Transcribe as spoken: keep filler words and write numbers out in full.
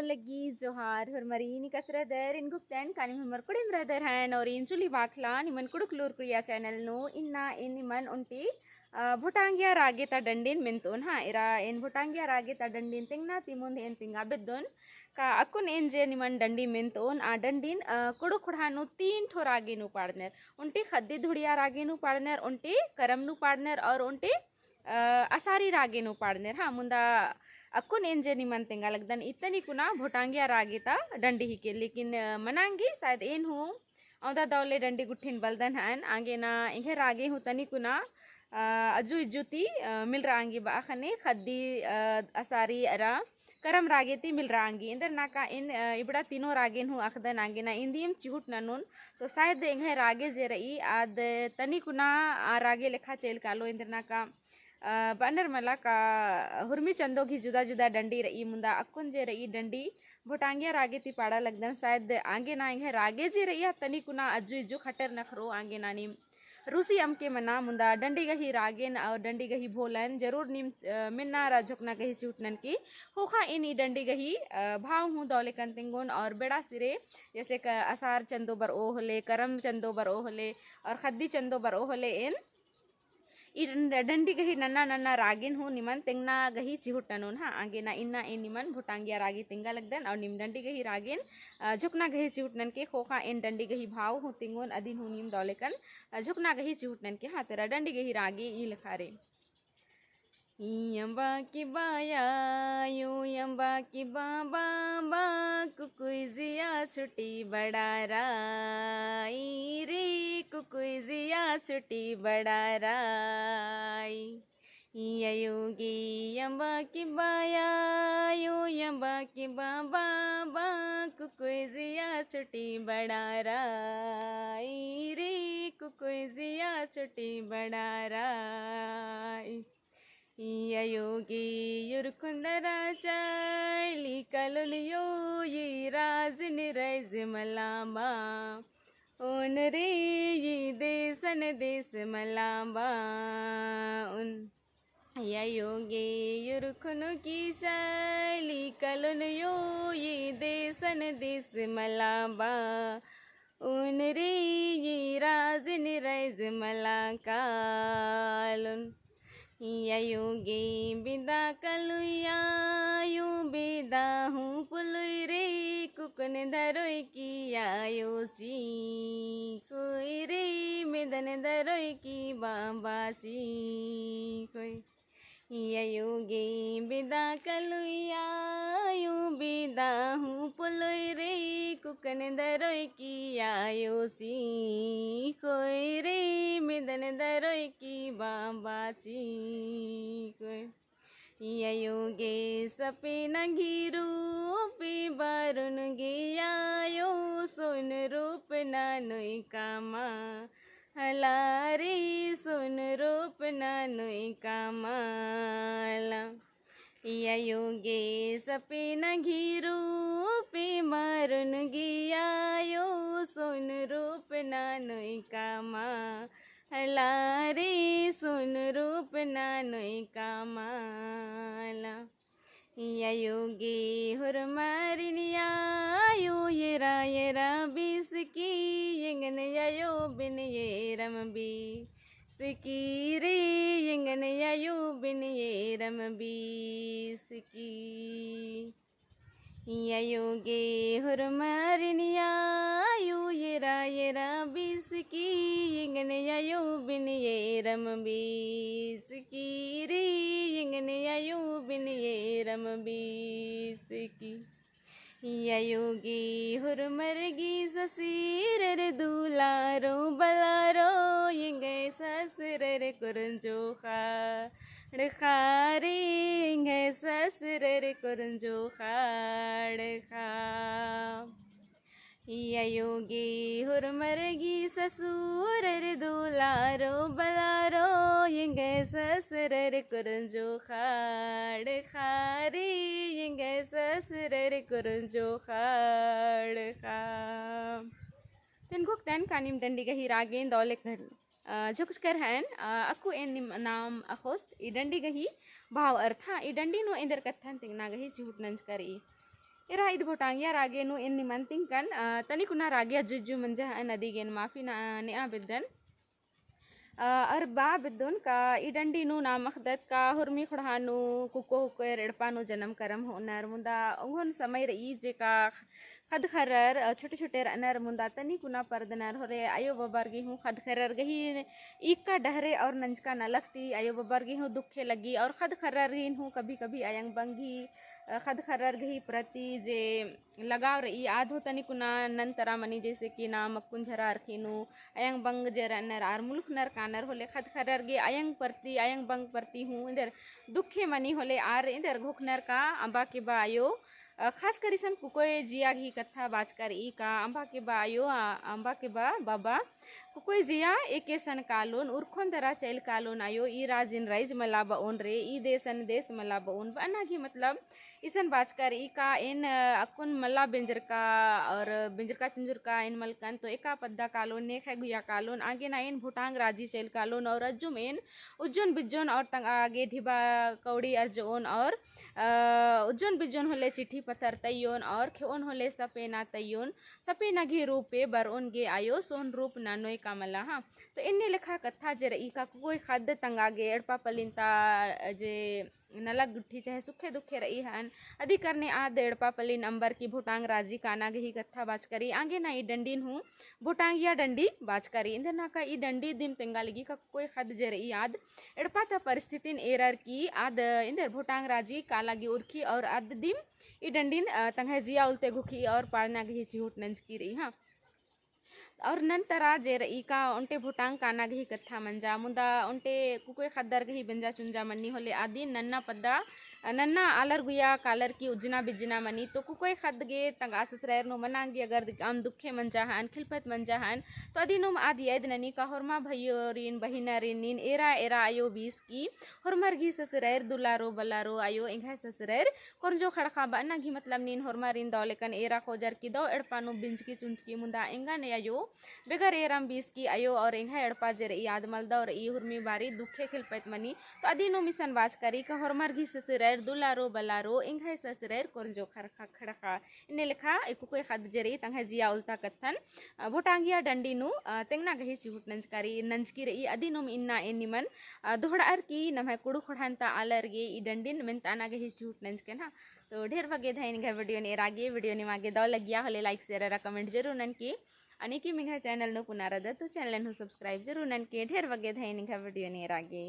लग्गी जोहार, होरमर इन्नी कसरदर, एन गुप्तन कानी होरमर कुड़िम रदर हन, और एन चुली बाखला, निमन कुड़ुक लूर कुड़िया channel नू, इन्ना एन निमन ओन्टी, अ, भोटांगिया रागे ता डंडिन मेन्तोन, हाँ, एरा एन भोटांगिया रागे ता डंडिन तेंगना ती मुन्द एन तेंगा बेद्दोन, का अक्कुन एन जे निमन डंडी मेन्तोन, आ डंडिन, अ, कुड़ुक खुड़हा नू तीन ठो रागे नू पाड़नर, ओन्टी खद्दी धुड़िया रागे नू पाड़नर, ओन्टी करम नू पाड़नर, और ओन्टी अ, असारी रागे नू पाड़नर, हाँ, मुन्दा अक्कुन एन जे निमन तेंगा लगदन, इतनी कुना भोटांगिया रागे ता डंडी हिके, लेकिन, अ, मनांगी, शायद एन हूँ औंदा दौले डंडी गुट्ठिन बलदन हन, आंगे ना एंग्है रागे हूँ तनी कुना, अ, अज्जु इज्जु ती, अ, मिलरआ आंगी बआ ख़ने खद्दी, अ, असारी अरा करम रागे ती मिलरआ आंगी। एन्देर नाका एन, अ, इबड़ा तीनों रागेन हूँ अख़दन आंगे ना इन्दिम चिहुट ननोन। तो शायद एंग्है रागे जे रई, आद तनी कुना आ रागे लेखा चेल कालो। एन्देर नाका, अ, बअनर मला का हुरमी चंदो गही जुदा जुदा डंडी रई, मुन्दा अक्कुन जे रई डंडी भोटांगिया रागे ती पाड़ा लगदन। शायद आंगे ना एंग्है रागे जे रई, आ तनी कुना अज्जु इज्जु खटर नखरो आंगे ना नीम रूसी अमके मना, मुन्दा डंडी गही रागेन और डंडी गही भोलन जरूर नीम, अ, मेन्ना अरा झोकना गही चिहुटनन की। ख़ोख़ा एन ई डंडी गही, अ, भाव हूँ दौले कन तेंगोन और बेड़ा सिरे, जैसे क-, असार चंदो बरओ होले, करम चंदो बरओ होले और खद्दी चंदो बरओ होले एन ई डं-, डंडी गही नन्ना नन्ना रागेन हूँ निमन तेंगना गही चिहुट ननोन, हाँ, आंगे ना इन्ना एन निमन भोटांगिया रागे तेंगा लगदन और नीम डंडी गही रागेन अ, झुकना गही चिहुटनन के। ख़ोख़ा एन डंडी गही भाव हूँ तेंगोन, अदिन हूँ नीम दौले कन, अ, झुकना गही चिहुटनन के। हाँ, तेरा डंडी गही रागे ई लेखा रे। ई अम्बा की बाया, यू अम्बा की बाबा, बा, कुकुई जिया छुटी बड़ारा, ई रे कुकुई जिया छुटी बड़ारा, ई। ई अयो गे अम्बा की बाया, यो अम्बा की बाबा, बा, कुकुई जिया छुटी बड़ारा, ई रे कुकुई जिया छुटी बड़ारा, ई। ई अयो गे युरखुंदरा चाली कलुलियो, ई राजन रैज मलामा। उन रे ई देसन देस मलाबा उन। या योगे युरखुनु की चाली कलुन यो ई देसन देस मलाबा। उन रे ई राजन रैज मला कालुन। या योगे बिदा कलुया, यो बिदा हूँ पुलुई रे, कुकन धरोई की आयो सी कोई रे, मेदन धरोई की बाबा सी कोई। या योगे बिदा कलुया, यो बिदा हूँ पुलुई रे, कुकन धरोई की आयो सी कोई रे, मेदन धरोई की बाबा सी कोई। या योगे सपेना घिरू पी बारुन गे आयो, सोन रूप नानुई कामा हला रे, सोन रूप नानुई कामाला। या योगे सपेना घिरू पी बारुन गे आयो, सोन रूप नानुई कामा हला रे, सोन रूप नानुई कामाला। या योगे हुरमारिन आयो, येरा येरा बिसकी, एंगन आयो बिन येरम बिसकी रे, एंगन आयो बिन येरम बिसकी। या योगे हुरमारिन आयो, येरा येरा बिसकी, एंगन आयो बिन येरम बिसकी रे, एंगन आयो बिन येरम बिसकी। या योगे हुरमर गी ससुरर दुलारो बलारो, एंग्है ससुरर कुरंजो खा ड़खा रे, एंग्है ससुरर कुरंजो खा ड़खा। या योगे हुरमर गी ससुरर दुलारो बलारो, एंग्है ससुरर कुरंजो खा ड़खा रे, एंग्है ससुरर कुरंजो खा ड़खा। तेन घोख तन कानिम डंडी गही रागेन दौले कर अ, झुकचकर हन, अ, अक्कु एन निम नाम अख़ोत, ई डंडी गही भाव अर्थ, हाँ, ई डंडी नू एन्देर कत्थन तिंगना गही चिहुट नंजकर ई। एरा ईद भोटांगिया रागे नू एन निमन तिंकन, अ, तनी कुना रागे अज्जु इज्जु मंजा हन अदिगेन माफी ना, नेआ बेद्दन। अ, अर बआ बेद्दोन का ई डंडी नू नाम अख़दत का हुरमी ख़ोंड़हा नू कुक्को कुक्कोयर एड़पा नू जनम करम होअनर मुन्दा ओंगोन समय रई जे का ख़द्द ख़र्रर, अ, छोटे छोटे रअनर मुन्दा तनी कुना परदनर होले अयो बबर गे हूँ ख़द्द ख़र्रर गही इक्का डहरे और नंजका नलख ती अयो बबर गे हूँ दुखे लगी और ख़द्द ख़र्रर गे हूँ कभी कभी अयंग बंग गही, अ, ख़द्द ख़र्रर गही प्रति जे लगाव रई आद हूँ तनी कुना नन्तरा मनी जैसे कि नाम अक्कुन झरा अरखी नू अयंग बंग जे रअनर आर मुलुखनर कानर होले ख़द्द ख़र्रर गे अयंग परती अयंग बंग परती हूँ एन्देर दुखे मनी होले आर एन्देर घोखनर का अम्बा केबा अयो, अ, खास कर इसन कुकोय जिया गही कत्था बाचका रई का अम्बा केबा अयो, अ, अम्बा केबा बबा कुकोय जिया एकेसन कालोन उरखोन दरा चइल कालोन अयो ई राजिन राइज मला बओन रे ई देसन देस मला बओन बअना गही मतलब इसन बाचका रई का एन, अ, अक्कुन मला बेंजरका और बेंजरका चुंजुरका एन मलकन तो एका पद्दा कालोन नेखय गुया कालोन आगे ना एन भोटांग राजी चइल कालोन और अज्जुम एन उज्जोन बिज्जोन और तंग आगे ढिबा कौड़ी अर्जओन और, अ, उज्जोन बिज्जोन होले चिट्ठी पत्थर तइयोन और खेओन होले सपेना तइयोन सपेना गही रूपे बरओन गे अयो सोन रूप ननोय का मला हाँ। तो एन्ने लेखा कत्था जे रई का कुकोय ख़द्द तंग आगे एड़पा पलिन ता जे नलख गुट्ठी चाहे सुखे दुखे रई हन अदी करने आद एड़पा पलिन अम्बर की भोटांग राजी काना गही कत्था बाचका रई आगे ना ई डंडिन हूँ भोटांगिया डंडी बाचका रई एन्देर ना का ई डंडी दिम तेंगा लगी का कुकोय ख़द्द जे रई आद एड़पा ता परिस्थितिन एरर की आद एन्देर भोटांग राजी काला गे उरखी और आद दिम ई डंडिन, अ, तंग्है जिया उल्ते घुखी और पाड़ना गही चिहुट नंजकी रई हाँ। और नन्तरा जे रई का ओन्टे भोटांग काना गही कत्था मंजा मुन्दा ओन्टे कुकोय ख़द्दर गही बेंजा चुंजा मनी होले आदिन नन्ना पद्दा, अ, नन्ना आलर गुया कालर की उज्जना बिज्जना मनी तो कुकोय ख़द्द गे तंगआ ससुरायर नू मनांगी अगर अम दुखे मंजा हन खिलफत मंजा हन तो अदिनुम आद याद ननी का होरमा भइयोरिन बहिनरिन नीन एरा एरा अयो बीस की होरमर गही ससुरायर दुलारो बलारो अयो एंग्है ससुरायर कोरंजो ख़ड़ख़ा बअना गही मतलब नीन होरमारिन दव लेकन एरा खोजर की दव एड़पा नू बिंजकी चुंजकी मुन्दा एंगा ने अयो बेगर एरम बीस की अयो और एंग्है एड़पा जे रई आद मलदव रई हुरमी बारी दुखे खिलपैत मनी। तो अदिनुम इसन बाचका रई का होरमर गही ससुरायर दुलारो बलारो एंग्है ससुरायर कोरंजो ख़ड़ख़ा ख़ड़ख़ा। इन्ने लेखा ए कुकोय ख़द्द जे रई तंग्है जिया उल्ता कत्थन, अ, भोटांगिया डंडी नू, अ, तेंगना गही चिहुट नंजका रई नंजकी रई अदिनुम इन्ना एन निमन, अ, दोहड़ार की नम्है कुँड़ुख़ ख़ोंड़हन ता आलर गे ई डंडिन मेन्ताना गही चिहुट नंजकन हाँ। तो ढेर बग्गे धैन एंग्है video नू एरा गे video निमा गे दव लगिया होले like share अरा comment जरूर ननके। अने की एंग्है channel नू पुना रअदत तो channel नू subscribe जरूर ननके। ढेर बग्गे धैन एंग्है video नू एरा गे।